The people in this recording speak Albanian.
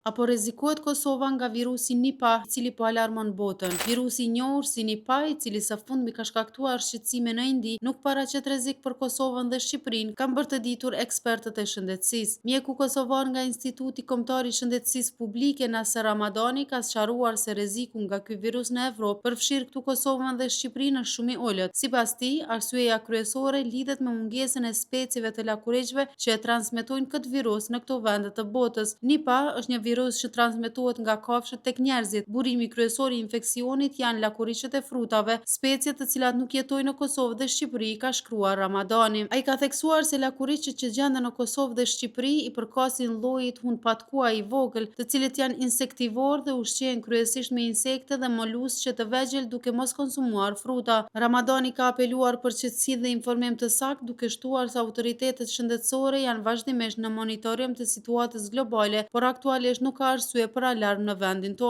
A po rrezikohet Kosova nga virusi Nipah, i cili po alarmon botën? Virusi i njohur si Nipah, i cili së fundmi ka shkaktuar shqetësime në Indi, nuk paraqet rrezik për Kosovën dhe Shqipërinë, kanë bërë të ditur ekspertët e shëndetësisë. Mjeku kosovar nga Instituti Kombëtar i Shëndetësisë Publike, Naser Ramadani, ka sqaruar se rreziku nga ky virus në Evropë, përfshirë këtu Kosovën dhe Shqipërinë, është shumë i ulët. Sipas tij, arsyeja kryesore lidhet me mungesën e specieve të lakuriqëve që e transmetojnë këtë virus në këto vende të botës. Nipah është një virus që transmetohet nga kafshët tek njerëzit. Burimi kryesor i infeksionit janë lakuriqët e frutave, specie të cilat nuk jetojnë në Kosovë dhe Shqipëri, ka shkruar Ramadani. Ai ka theksuar se lakuriqët që gjenden në Kosovë dhe Shqipëri i përkasin llojit hundëpatkua i vogël, të cilët janë insektivorë dhe ushqehen kryesisht me insekte dhe molusqe të vegjël duke mos konsumuar fruta. Ramadani ka apeluar për qetësi dhe informim të saktë, duke shtuar se autoritetet shëndetësore janë vazhdimisht në monitorim të situatës globale, por aktualisht nuk ka arsye për alarm në vendin tonë.